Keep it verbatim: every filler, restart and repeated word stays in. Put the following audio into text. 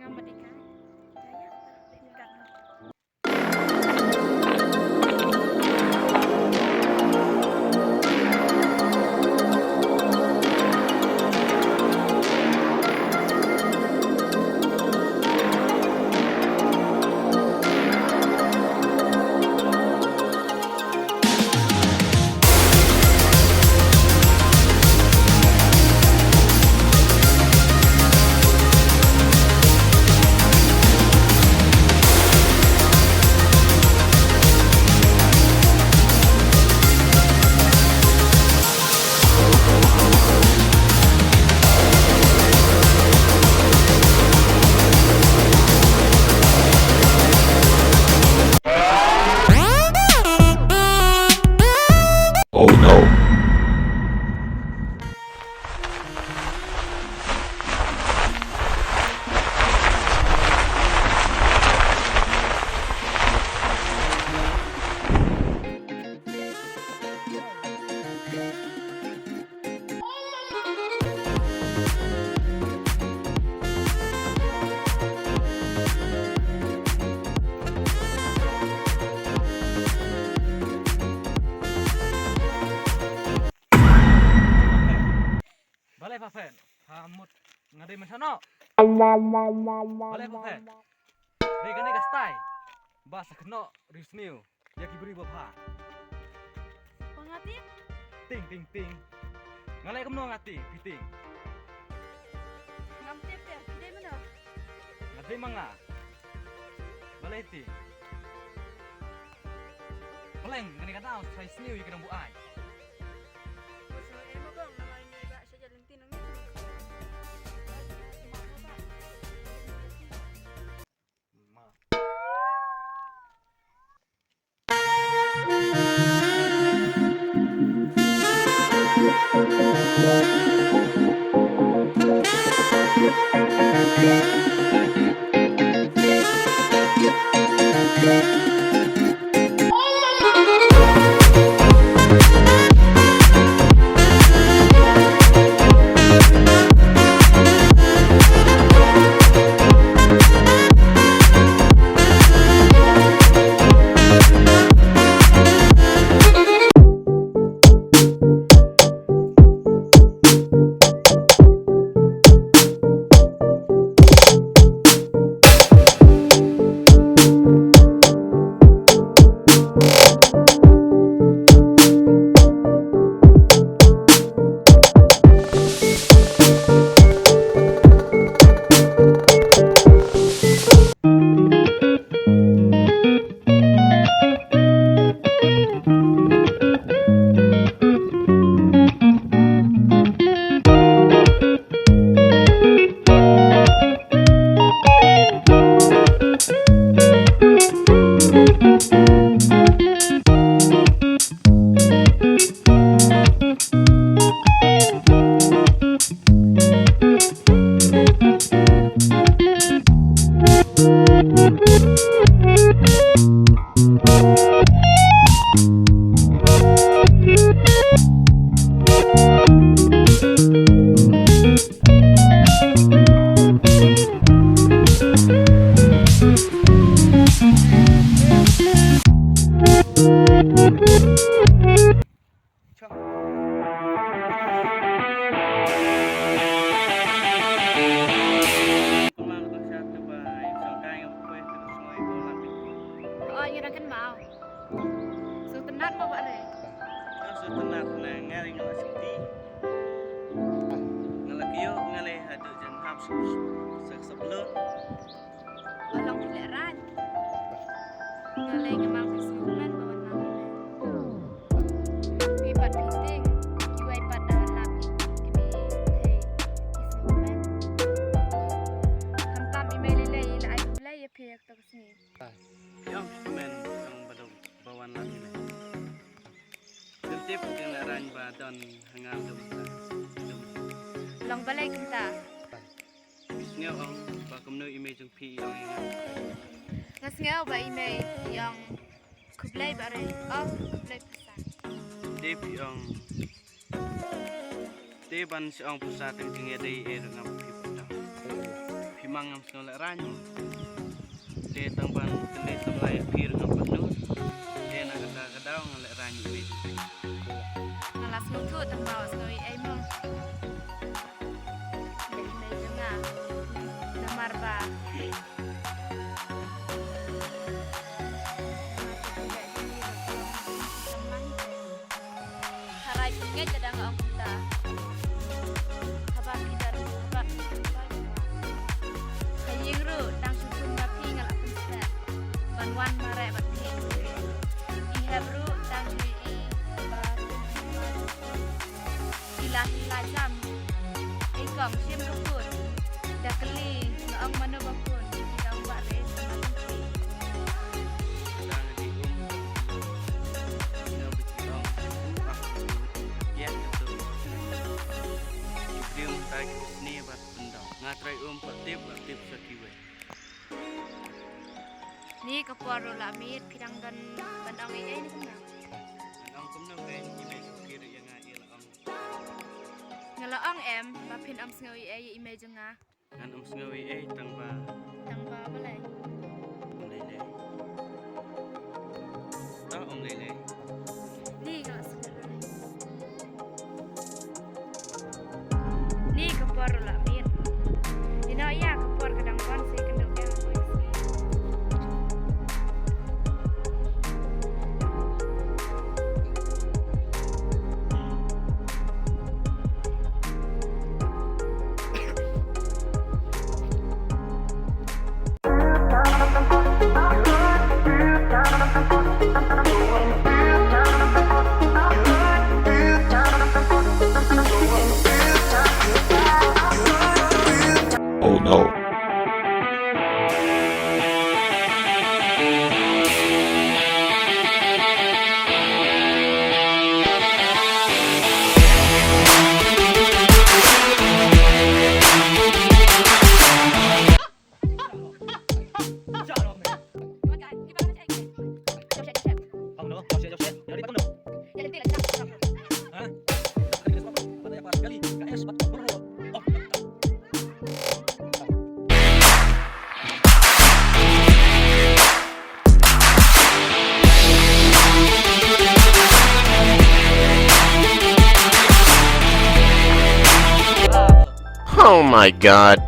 Ngam bad i kai. Jaya ta. Kat. Oh no. Balei pha phet? Pha mut nga dei mynta noh. Balei pha phet? Dei kane ka style ba sa kynnoh riewsniew ïa ki briew ba bha. Ba nga tip? Ting ting ting. Nga leh kumno nga tip, phi ting. Ngam tip te, phi dei mano? Nga dei ma nga. Balei ting? Pleng, kane ka daw sa sniew ïa ka dang buaid. Oi, ngi dang kynmaw. Sngewtynnat mo ba re. Sngewtynnat na nga ri nga la sngewthuh. Nga la kiew nga leh haduh jan hap sa sa sa blur. Ba long phi leh rang. Nga leh nga mang phi sngewmen ba wan lam email. Phi pat phi ting, kiwei pat da wan lam email. Kine thei ki sngewmen. Khamtam email lei lei la ai khublei ïa phi ïa kata ka sngi. Ïong men ïong ba dong ba wan lam email. Ym tip ïa la rang ba don ha nga dum. Long balei kumta? Sngew ong ba kumno i mei jong phi i ong ïa nga. Nga sngew ba i mei i ong khublei ba re. Ong khublei pyrsa. Te phi ong. Te ban shu ong pyrsa tang jingïadei eh ruh ngam phi pyrsa. Phi Mang ngam sngew lehraiñ. Te tang ban te te samlai pir ngam pat nud. Te na ka da ka daw nga lehraiñ ïa me. Nga la sngewthuh tang ba sngew ïa ei mo. Dei me jong nga. Namar ba Tharai pynngeit lada nga ong kumta. Haba phi don, haba phi don, ha ïing ruh tang shu thung ma phi nga la pynstep ban wan mareh bad phi. I hep ruh tang shu i ba i la hi la jam. Ei kong shim ka phone. Da kylli nga ong mano ba phone. I da ong ba re sama lynti. Nga trai um pat tip, pat tip sa kiwei. Ni ka por ruh la miet, phi dang don ban ong ei ei ne kumno? Ban ong kumno, phi ïa mei shu kir ïa nga ïa la ong. Nga la ong em ba phin ym sngew ei ei ïa i mei jong nga. Ngan ym sngew ei ei tang ba. Tang ba balei? Ym lei lei. To ym lei lei. Ni nga la sngew. Ni ka por ruh la miet. Ïa no ïa ka por ka dang wan sa ïa kynduh biang ha kawei ka sngi. Oh no. Oh my God.